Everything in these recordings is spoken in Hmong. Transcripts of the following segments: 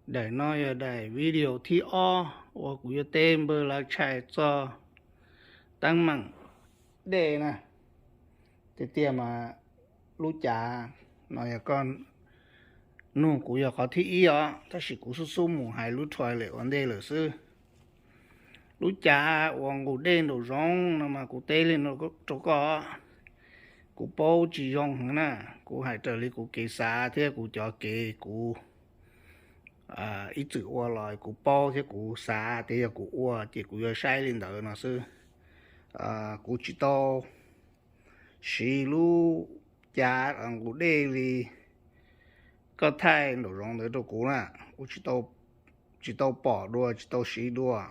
Daim no yog daim video thib ob uas kuv yuav teb npawg Lav Tshais txog teeb meem dej na. Tiag tiag mas lub cav no yog koj nug kuv yog qhov thib ib os, tab sis kuv xub xub mus hais lub toilet ua ntej lawm xwb. Lub cav uas nqus dej nraum zoov no mas kuv teb li no rau koj, kuv paub tsis zoo heev na. Kuv hais raws li kuv kev xav thiab kuv cov kev kuv ib txwm ua los kuv paub thiab kuv xav tias yog kuv ua ces kuv yuav saib li ntawd no xwb. Kuv tsis tau siv lub cav nqus dej li koj thaij nraum zoov ntawd rau kuv na. Kuv tsis tau pom dua, tsis tau siv dua.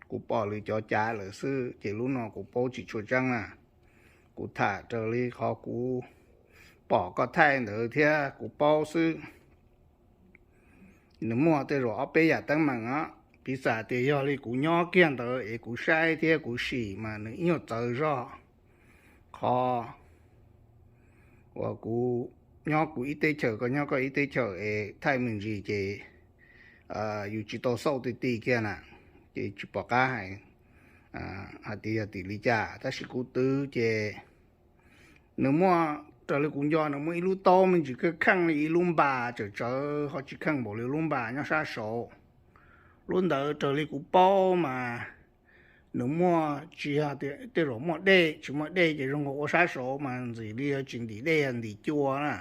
Kuv pom lwm cov cav lawm xwb ces lub no kuv paub tsis tshua tseeb na. Kuv tham raws li qhov kuv pom koj thaij ntawd thiab kuv paub xwb. Nws muaj tej zaum ob peb yam teeb meem os. Piv xam tias yog li kuv nyob kiag ntawd es kuv saib thiab kuv sim mas nws ib nyuag txawv zog. Qhov uas kuv nyob kuv ib teb chaws, koj nyob koj ib teb chaws es thaij me ntsis ces yus tsis tau xauj ti ti kiag na, ces tsis pom qab hais, hais tias yog tim li cas. Tab sis kuv twv ces nws muaj, raws li kuv nco nws muaj ib lub taub me ntsis kheej kheej li ib lub npas tsawm tsawv, ho tsis kheej npaum li lub npas nyob sab saud. Lub ntawd raws li kuv paub mas nws muaj, tsis yog tias tej zaum muaj dej, tsis muaj dej ces zoo nkaus ua sab saud mas ntxim li yog tsis ntim dej, yog ntim cua na.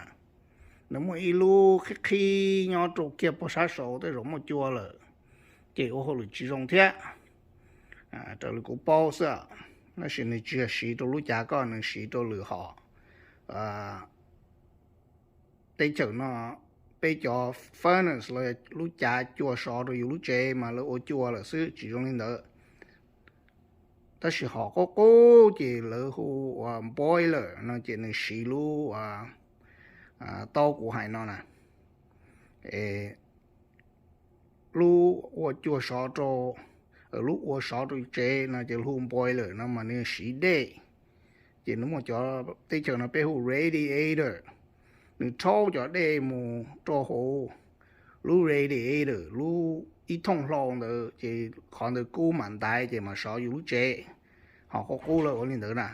Nws muaj ib lub qhib qhib nyob rau kiag puag sab saud, tej zaum muaj cua lawm, ces ua hauj lwm tsis zoo thiab. Raws li kuv paub xwb, tab sis nws tsis yog siv rau lub cav koj, nws siv rau lwm hom. Teb chaws no peb cov furnace los lub cav cua sov rau yus lub tsev mas lawv ua cua lawm xwb, tsis zoo li ntawd. Tab sis hom qub qub ces lawv hu ua boiler no ces nws siv lub taub kuv hais no na. Lub ua cua sov rau, lub ua sov rau tsev no ces hu boiler no mas nws siv dej. Ces nws muaj cov teb chaws no peb hu radiator, nws rhaub cov dej mus rau hauv lub radiator, lub ib thooj hlau ntawd, ces qhov ntawd kub mam ntaiv ces mam sov yus lub tsev. Hom qub qub lawv ua li ntawd na.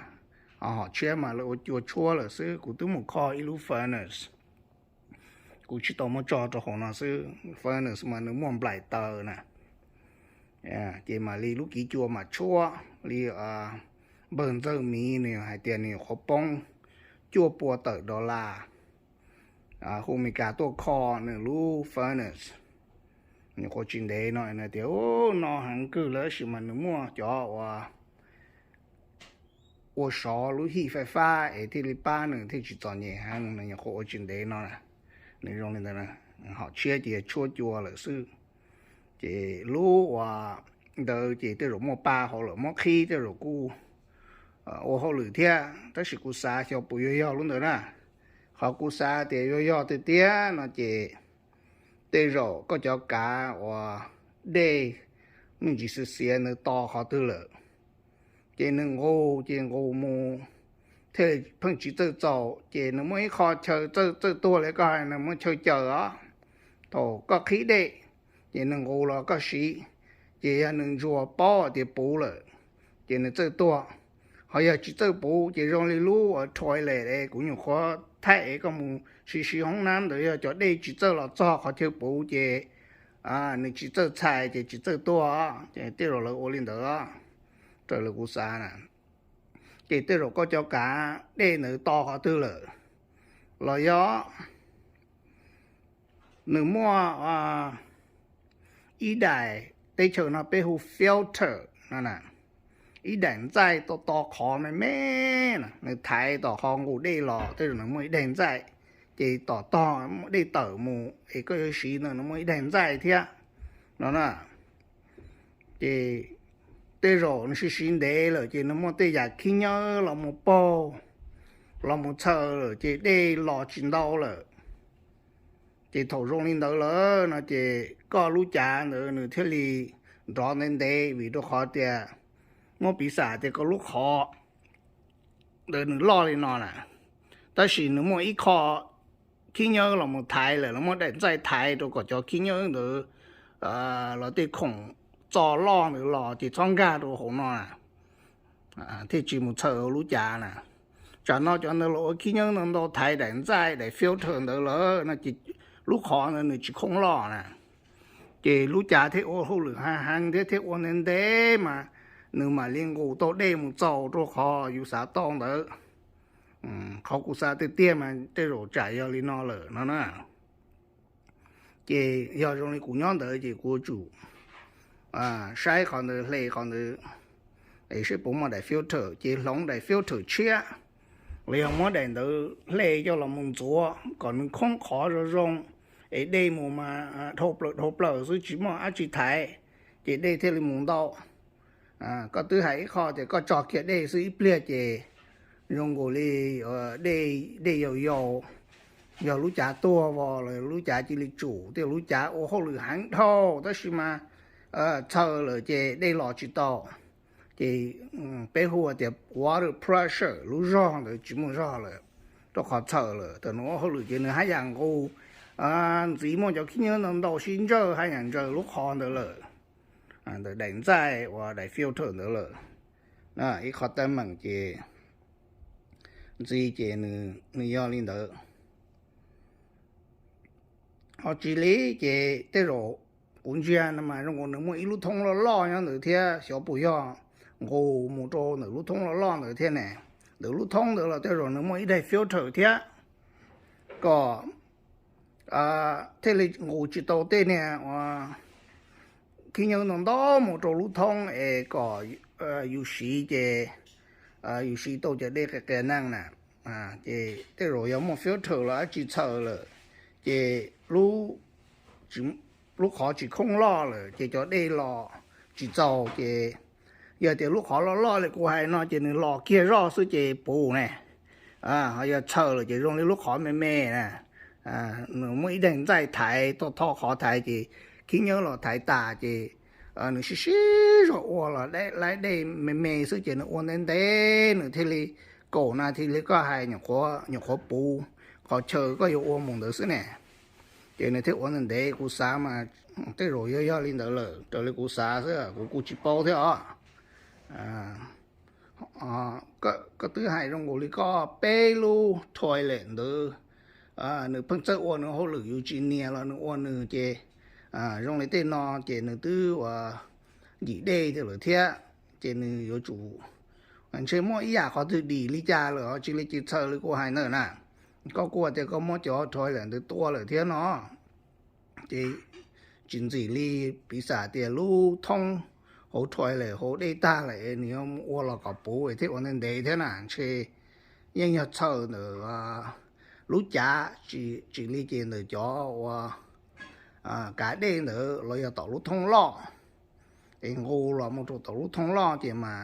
Hom tshiab mas lawv ua cua tshuab lawm xwb. Kuv twb mus kho ib lub furnace, kuv tsis tau muab tso rau hauv no xwb. Furnace mas nws muaj nplaim taws na, ces mam li lub kiv cua mam tshuab li. Npawg Ntxawg Miv nws hais tias nws nyuam qhuav poob cuaj pua tawm dollar, hu Mes Kas tuaj kho nws lub furnace. Nyuam qhuav tsis ntev no tias no heev kawg lawm, tab sis mas nws muaj cov uas ua sov lub hij fais fab es thiaj li pab nws thiaj tsis txom nyem heev. Nws nyuam qhuav ua tsis ntev no, nws zoo li ntawd. Hom tshiab ces yog tshuab cua lawm xwb. Ces lub uas ntawd ces tej zaum muaj pa hauv lawm, muab qhib tej zaum kuj ua hauj lwm thiab, tab sis kuv xav xyov puas yuav yog lub ntawd na. Qhov kuv xav tias yuav yog tiag tiag no ces tej zaum koj cov kav uas dej me ntsis xiav xiav ntawd to qhov twg lawm, ces nws nqus ces nqus mus thiaj pheej tsis txawj txaus, ces nws muaj ib qho chaw txawj txawj tuag li koj hais, nws muaj chaw caws os. Thaum koj qhib dej ces nws nqus los koj siv, ces yog nws ntsuas paub tias puv lawm ces nws txawj tuag. Ho yog tsis txawj puv ces zoo li lub toilet es kuv nyuam qhuav thaij es koj mus siv siv hoob nab ntawd, yog cov dej tsis txawj los txog qhov chaw puv ces nws tsis txawj txhais ces tsis txawj tuag. Ces tej zaum lawv ua li ntawd, raws li kuv xav na. Ces tej zaum koj cov kav dej ntawd to qhov twg lawm los yog nws muaj ib daim, teb chaws no peb hu filter no na, ib daim ntxaij to to qhov me me na, nws thaiv tom qhov nqus dej los tej zaum nws muaj ib daim ntxaij, ces tom tog muaj dej tawm mus es koj yuav siv ntawd nws muaj ib daim ntxaij thiab no na. Ces tej zaum nws siv siv ntev lawm ces nws muaj tej yam khib nyiab los mus paug los mus txhaws lawm ces dej los tsis ntau lawm. Ces thaum zoo li ntawd lawm no ces koj lub cav ntawd nws thiaj li nrov ntev ntev, vim rau qhov tias muab piv xam tias koj lub qhov ntawd nws loj li no na, tab sis nws muaj ib qho khib nyiab los mus thaiv lawm, los muab daim ntxaij thaiv rau kom cov khib nyiab ntawd los tej khoom txo loj ntawd los ces txhob nkag rau hauv no na, thiaj tsis mus txhaws lub cav na. Tsam no cov ntawd los ua khib nyiab ntau ntau thaiv daim ntxaij daim filter ntawd lawm no ces lub qhov ntawd nws tsis khoom loj na. Ces lub cav thiaj ua hauj lwm heev heev thiab thiaj ua ntev ntev mas nws mam li nqus tau dej mus txaus rau qhov yus xav tau ntawd. Qhov kuv xav tiag tiag mas tej zaum tsam yog li no lawm no na. Ces yog zoo li kuv nyob ntawd ces kuv yuav tsum saib qhov ntawd, hle qhov ntawd, es seb puas muaj daim filter, ces hloov daim filter tshiab los yog muab daim ntawd hle coj los mus ntxuav kom nws khoob qhov zoo zoo, es dej mus mas dhau plaws dhau plaws xwb tsis muaj dab tsi thaiv, ces dej thiaj li mus ntau. Koj twb hais ib qho tias koj tso kiag dej xwb ib pliag ces zoo nkaus li dej, dej yau yau, yog lub cav tuag vos los lub cav cia li tsum, tej lub cav ua hauj lwm heev dhau tab sis mas txhaws lawm ces dej los tsis tau. Ces peb hu tias water pressure, lub zog ntawd tsis muaj zog lawm, rau qhov txhaws lawm. Thaum nws ua hauj lwm ces nws haj yam nqus, ntxiv muaj cov khib nyiab ntau ntau sib ntsawj haj yam ntsaws lub qhov ntawd lawm, ntawm daim ntxaij uas daim filter ntawd lawm. Ib qho teeb meem ces ntxiv ces nws yog li ntawd. Ho tsis li ces tej zaum kuv ntsia no mas zoo nkaus nws muaj ib lub thoob loj loj nyob ntawd thiab, xyov puas yog nqus mus rau ntawm lub thoob loj loj ntawd thiab ne. Ntawm lub thoob ntawd los tej zaum nws muaj ib daim filter thiab, kom thiaj li nqus tsis tau tej niag uas khib nyiab ntau ntau mus rau lub thoob es kom yus siv ces yus siv tau cov dej qias qias neeg na. Ces tej zaum yog muaj filter los dab tsi txhaws lawm, ces lub qhov tsis khoom loj lawm ces cov dej los tsis txaus. Ces yog tias lub qhov loj loj li kuv hais no ces nws los kiag zoj xwb ces puv ne. Ho yog txhaws lawm ces zoo li lub qhov me me na, nws muaj ib daim ntxaij thaiv, toj tho qhov thaiv ces khib nyiab los thaiv tas ces nws sib sib zog ua los laib dej me me xwb ces nws ua ntev ntev nws thiaj li, kaum nas this li koj hais, nyuam qhuav puv qhov chaw koj yuav ua mus ntawd xwb ne. Ces nws thiaj ua ntev ntev, kuv xav mas tej zaum yog yog li ntawd lawm raws li kuv xav xwb, kuv kuj tsis paub thiab os. Koj twb hais zoo nkaus li koj peb lub toilet ntawd, nws pheej txawj ua nws hauj lwm yus tsis nias los nws ua nws ces zoo li tej no ces nws twb ua yim dej thiab lawm thiab, ces nws yuav tsum ntshe muaj ib yam qhov twg dim li cas lawm os, tsis li ces txhaws li kuv hais ntawd na. Koj kuj tias koj muab cov toilet ntawd tua lawm thiab no, ces tsis ntxim li, piv xam tias lub thoob hauv toilet hauv dej tag lawm es nws yuav mus ua los kom puv thiab ua ntev ntev thiab na, ntshe yeej yog txhaws ntawm lub cav, tsis li ces ntawm cov uas kav dej ntawd los yog tom lub thoob loj. Es nqus los mus rau tom lub thoob loj ces mas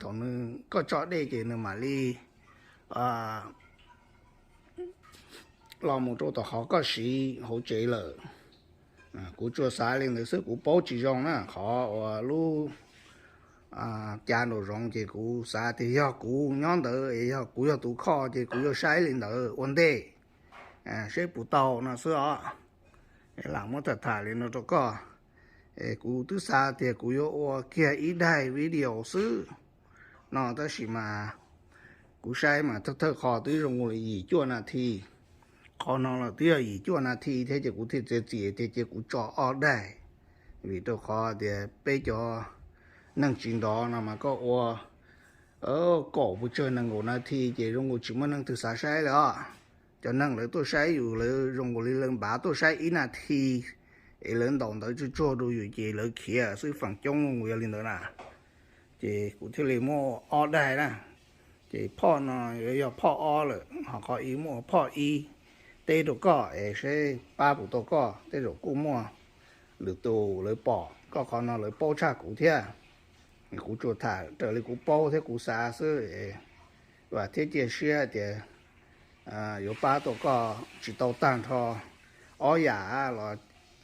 thaum nws, koj tso dej ces nws mam li los mus rau tom qhov koj siv hauv tsev lawm. Kuv tsuas xav li ntawd xwb, kuv paub tsis zoo na, qhov uas lub cav nraum zoov ces kuv xav tias yog kuv nyob ntawd es yog kuv yog tus kho ces kuv yuav saib li ntawd ua ntej, saib puas tau no xwb os. Lam muab tham tham li no rau koj. Kuv twb xav tias kuv yuav ua kiag ib daim video xwb no tab sis mas kuv saib mas thawj thawj qho twb zoo li yim cuaj nas this, qhov no los twb yog yim cuaj nas this thiab ces kuv thiaj txiav txim tias cia kuv tso ob daim, vim rau qhov tias peb cov neeg tsis nrov no mas koj ua kaum pes tsawg nees nkaum nas this ces zoo nkaus tsis muaj neeg twg xav saib lawm os. Cov neeg lawv tuaj saib yus lawv zoo nkaus li lawv npav tuaj saib ib nas this es lawv ntaus ntawv tsuag tsuag rau yus ces lawv khiav xwb, feem coob zoo nkaus yog li ntawd na. Ces kuv thiaj li muaj ob daim na, ces phoj no yuav yog phoj ob lawm, ho qhov ib muaj phoj ib, teb rau koj es seb pab puas tau koj, tej zaum kuj muaj lwm tus lawv pom koj qhov no lawv paub tshaj kuv thiab. Kuv tsuas tham raws li kuv paub thiab kuv xav xwb, vam thiab cia siab tias yuav pab tau koj tsis tau tag nrho ob yam los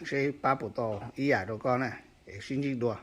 seb pab puas tau ib yam rau koj na, es sib ntsib dua.